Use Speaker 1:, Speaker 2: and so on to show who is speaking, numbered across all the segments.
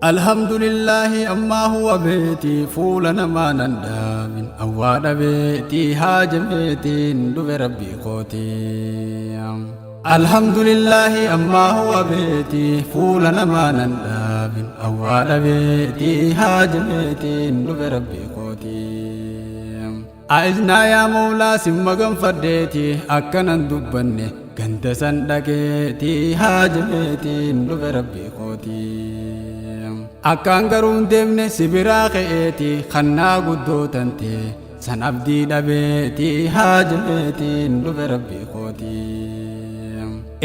Speaker 1: Alhamdulillaahi ammaa huwa beeti fuula namaa nan dhaabin awwaa dhabeeti haajameetiin dhufe rabbii kooti. Alhamdulillaahi ammaa huwa beeti fuula namaa nan dhaabin awwaa dhabeeti haajameetiin dhufe rabbii kooti. A'iznaa yaa Mawlaa sin maganfadheeti akkanan dubbanne ganda san dhaqeeti haajameetiin dhufe rabbii kooti. Akkaan garuu hin deemne si biraa ka'eeti kannaa guddoo tante san abdii dhabeeti haajameetiin dhufe rabbii kooti.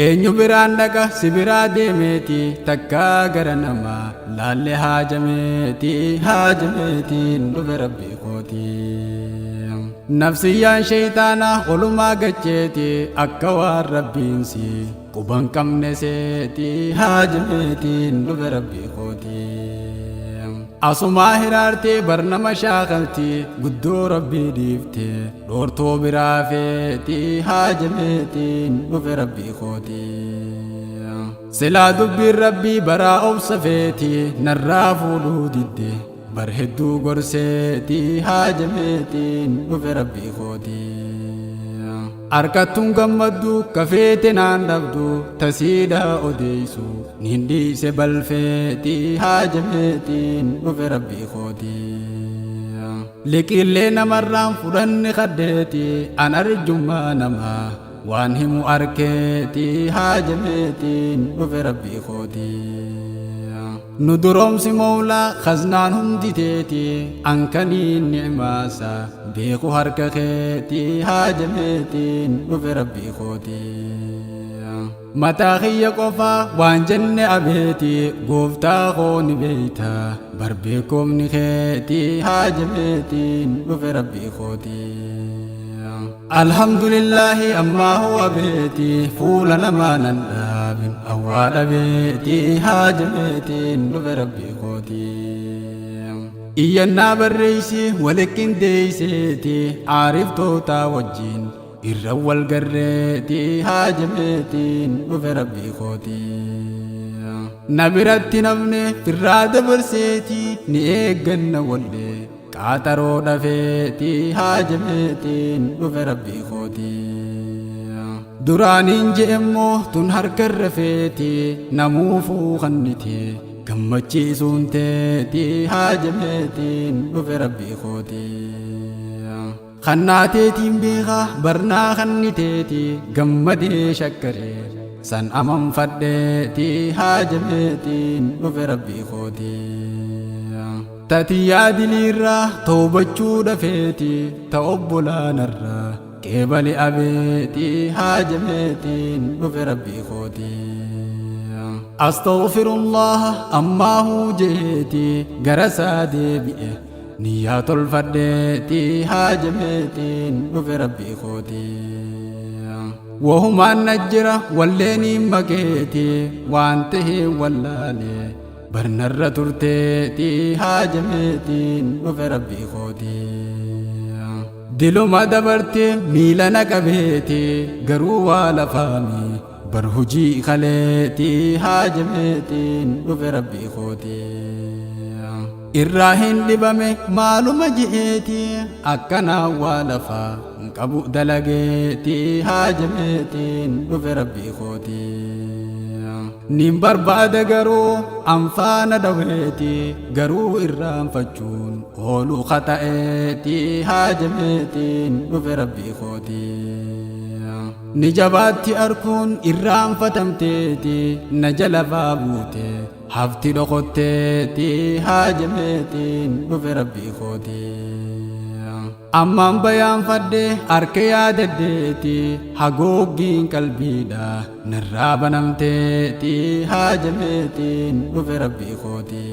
Speaker 1: Eenyu biraan dhaqa si biraa deemeeti takkaa gara namaa laalle haajameeti haajameetiin dhufe rabbii kooti. Nafsiyyaan sheeyxaanaa olumaa gacheeti akka waan rabbiin si quban qabne seeti haajameetiin dhufe rabbii kooti. Asumaa hiraartee barnama shaakalti guddoo rabbii dhiifte dhoortoo biraa feeti haajameetiin dhufe rabbii kooti. Silaa dubbiin rabbii baraa obsa feeti narraa fuudhuu didde bar hedduu gorseeti haajameetiin dhufe rabbii kooti. Harkattuun gammaddu kafeete naan dhabdu tasiidha odeessu nin dhiise balfeeti haajameetiin dhufe rabbii kooti. Liqiillee namarraan fudhanne kaddeeti an arjummaa namaa waan himu arkeeti haajameetiin dhufe rabbii kooti. Nu duroomsi Mawlaa khaznaan hundi teeti ankaniin ni'maasa beeku harka keeti haajameetiin dhufe rabbii kooti. Mataa kiyya qofaa waan jenne abeeti gooftaa koo ni beeyta bar beekomni keeti haajameetiin dhufe rabbii kooti. Alhamdulillaahi ammaa huwa beeti fuula namaa nan dhaabin awwaa dhabeeti haajameetiin dhufe rabbii kooti. Iyyannaa barreessi walitti qindeesseeti aariftoota wajjin irra wal garreeti haajameetiin dhufe rabbii kooti. Na biratti namni firraa dabarseeti ni eegganna wallee qaaxaroo dhafeeti haajameetiin dhufe rabbii kooti. Duraaniin je'emmoo tun harka irra feeti namuufuu kanniti gammachiisuun teeti haajameetiin dhufe rabbii kooti. Kannaateetiin beekaa barnaa kanniteeti gammadee shakkaree san amanfadheeti haajameetiin dhufe rabbii kooti. Tatiyyaa diliirraa toobachuu dhafeeti ta obbolaanarraa qeebali abeeti haajameetiin dhufe rabbii kooti. Astaghfirullah ammaa hujeeti gara isaa deebi'e niyyaa tolfadheeti haajameetiin dhufe rabbii kooti. Wahumaan na jira walleeniin maqeeti waan tahee wallaale barnarra turteeti haajameetiin dhufe rabbii kooti. Diluma dabarte miila na qabeeti garuu waa lafaami bar hujii kaleeti haajameetiin dhufe rabbii kooti. Irraa hin dhibame maaluma je'eeti akkanaa waa lafaa hin qabu dalageeti haajameetiin dhufe rabbii kooti. Nin barbaada garuu anfaana dhaweeti garuu irraanfachuun oolu kata'eeti haajameetiin dhufe rabbii kooti. Ni jabaatti arkuun irraanfatamteeti na jala buute hafti dhokotteeti haajameetiin dhufe rabbii kooti. Ammaan bayaanfadhe harka yaadaddeeti hagooggiin qalbiidha narraa banamteeti haajameetiin dhufe rabbii kooti.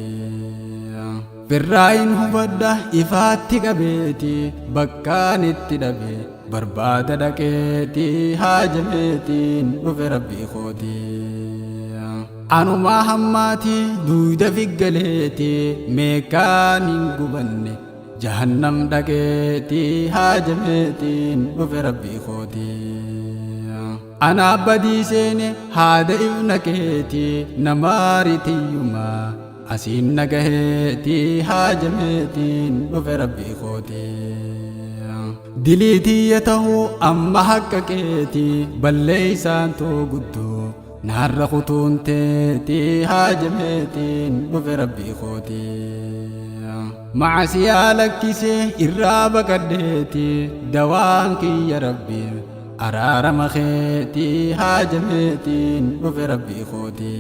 Speaker 1: Firraayin hubadha ifaatti qabeeti bakkaan itti dhabe barbaada dhaqeeti haajameetiin dhufe rabbii kooti. Anumaa hammaati duuda figgaleeti meeqaan hin gubanne jahannam dhaqeeti haajameetiin dhufe rabbii kooti. Ana badii seene haada ifna keeti namaaritiyyumaa. Asiin na gaheeti haajameetiin dhufe rabbii kooti. Dilii tiyya tahuu amma haqqa keeti balleeysaan too guddoo naarra kutuun teeti haajameetiin dhufe rabbii kooti. Macasiyaa lakkisee irraa baqadheeti dawaan kiyya rabbi araarama keeti haajameetiin dhufe rabbii kooti.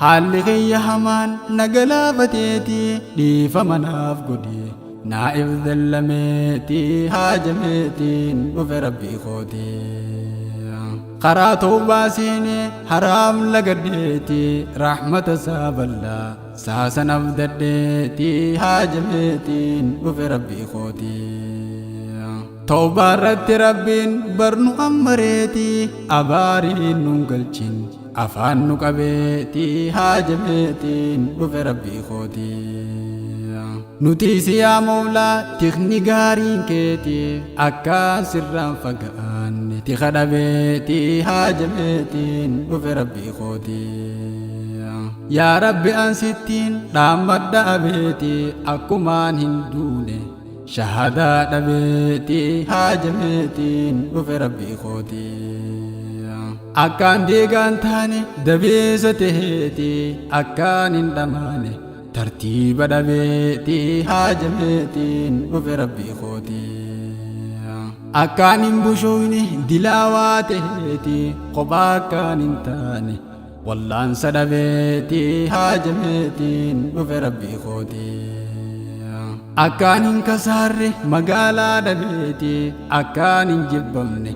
Speaker 1: Haalli kiyya hamaan na galaafateeti dhiifama naaf godhi naa'if dallameeti haajameetiin dhufe rabbii kooti. Karaa tawbaa seenee haraam lagadheeti rahmata isaa bal'aa saasan abdadheeti haajameetiin dhufe rabbii kooti. Tawbaa irratti rabbiin barnu ammareeti abaariin nun galchin afaan nu qabeeti haajameetiin dhufe rabbii kooti. Nuti si yaa Mawlaa tikni gaariin keeti akkaan sirraan fagaanne tika dhabeeti haajameetiin dhufe rabbii kooti. Yaa Rabbi an sittiin dhaammadha abeeti akkumaan hin duune shahadaa dhabeeti haajameetiin dhufe rabbii kooti. Akkaan diigaan taane dabeessa taheeti akkaan hin dhamaane tartiiba dhabeeti haajameetiin dhufe rabbii kooti. Akkaan hin bushoyne dilaawaa taheeti kophaa akkaan hin taane wallaansa dhabeeti haajameetiin dhufe rabbii kooti. Akkaan hin kasaarre magaalaa dhabeeti akkaan hin jibbamne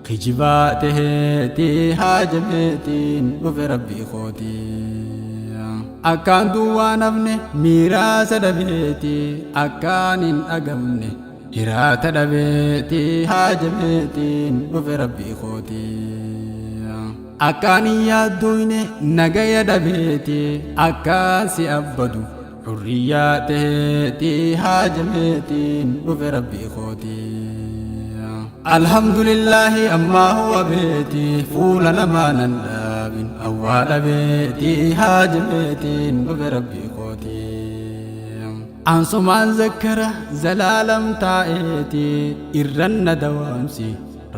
Speaker 1: kijibaa taheeti haajameetiin dhufe rabbii kooti. Akkaan duwwaa nafne miiraasa dhabeeti akkaan hin dhagamne hiraata dhabeeti haajameetiin dhufe rabbii kooti. Akkaan hin yaaddoyne nagaya dhabeeti akkaan si abbadu hurriyyaa taheeti haajameetiin dhufe rabbii kooti. Alhamdulillahi ammaa huwa beeti fuula namaa nan dhaabin awwaa dhabeeti haajameetiin dhufe rabbii kooti. Ansumaan zakkara zalaalam taa'eeti irran na dawaamsi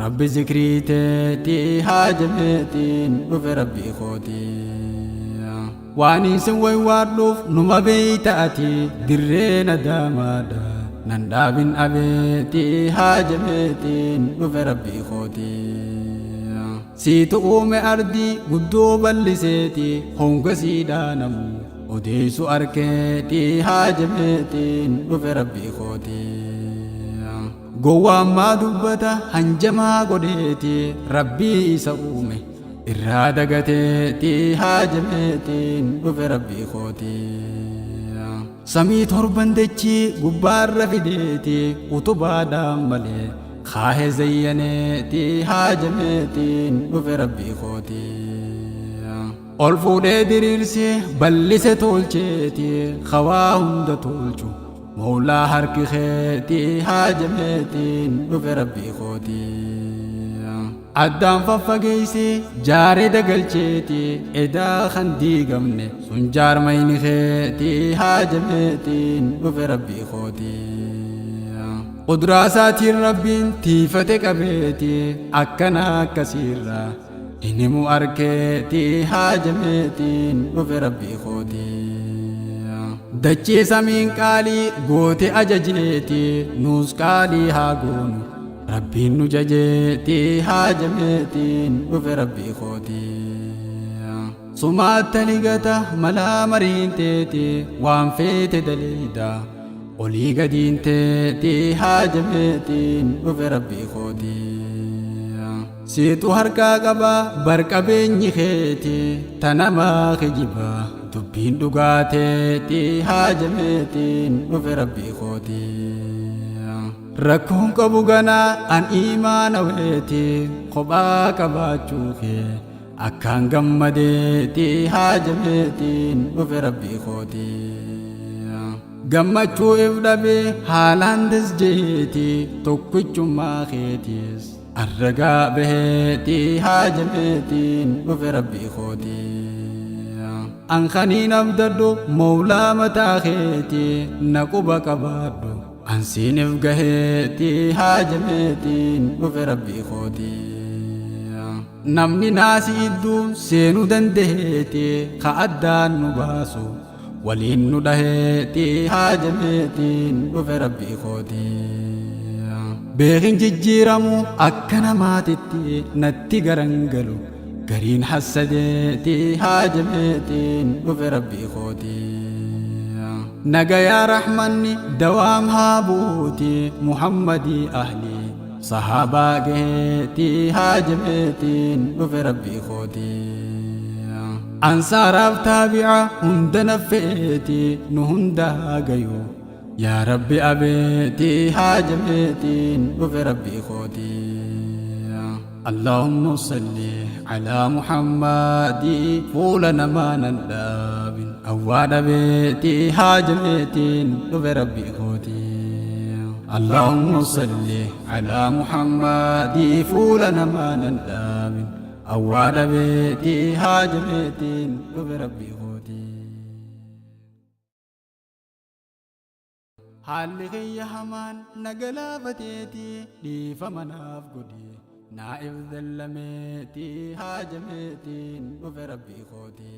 Speaker 1: rabbi zikrii teeti haajameetiin dhufe rabbii kooti. Waan isin waywaadhuuf numa beeyta ati dirree nadaamaadha nan dhaabin abeeti haajameetiin dhufe rabbii kooti. Siitu uume ardii guddoo bal'iseeti honga siidhaanamu odeessu arkeeti haajameetiin dhufe rabbii kooti. Gowwaan maa dubbata hanjamaa godheeti rabbii isa uume irraa dagateeti haajameetiin dhufe rabbii kooti. Samii torban dachii gubbaarra fideeti utubaadhaan malee kaahe zayyaneeti haajameetiin dhufe rabbii kooti. Ol fuudhee diriirsee bal'ise tolcheeti hawaa hunda tolchu Mawlaa harki keeti haajameetiin dhufe rabbii kooti. Addaan faffageessee jaaree dagalcheeti edaa kan diigamne sun jaarmayni keeti haajameetiin dhufe rabbii kooti. Qudraa isaatiin rabbiin tiifate qabeeti akkana akkasiirraa hin himu arkeeti haajameetiin dhufe rabbii kooti. Dachee samiin qaalii goote ajajeeti nuus qaalii haa goonu rabbiin nu jajeeti haajameetiin dhufe rabbii kooti. Sumaatta ligata malaa mariin teeti waan feete daleeyda olii gadiin teeti haajameetiin dhufe rabbii kooti. Siitu harkaa qaba barqabeenyi keeti tanamaa kijiba dubbiin dhugaa teeti haajameetiin dhufe rabbii kooti. Rakkoon qabu ganaa an imaana weeti kophaa qabaachuu kee akkaan gammadeeti haajameetiin dhufe rabbii kooti. Gammachuu if dhabee haalaan dasjeeti tokkichummaa keetis arragaa baheeti haajameetiin dhufe rabbii kooti. An kaniin abdadhu mawlaa mataa keeti na quba qabaadhu. An siiniif gaheeti haajameetiin dhufe rabbii kooti. Namni naasi idduu seenuu dandaheeti ka addaan nu baasu waliin nu dhaheeti haajameetiin dhufe rabbii kooti. Beekin jijjiiramu akka namaatitti natti garangalu gariin hassadeeti haajameetiin dhufe rabbii kooti. Nagayaa rahmanni dawaam haa buuti Muhammadii ahlii sahaabaa gaheeti haajameetiin dhufe rabbii kooti. Ansaaraaf taabi'a hunda naffeeti nu hundaa gayu yaa rabbi abeeti haajameetiin dhufe rabbii kooti. اللهم صل على محمد فول نما نداب أواد بيتي هاجمتين دف ربي خوتي. اللهم صل على محمد فول نما نداب أواد بيتي هاجمتين دف ربي خوتي. Haalli kiyya hamaan na galaafateeti dhiifama naaf godhi naa'if dallameeti haajameetiin dhufe rabbii kooti.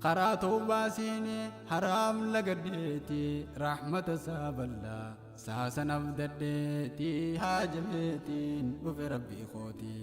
Speaker 1: Karaa tawbaa seenee haraam lagadheeti rahmata isaa bal'aa saasanaaf dadheeti haajameetiin dhufe rabbii kooti.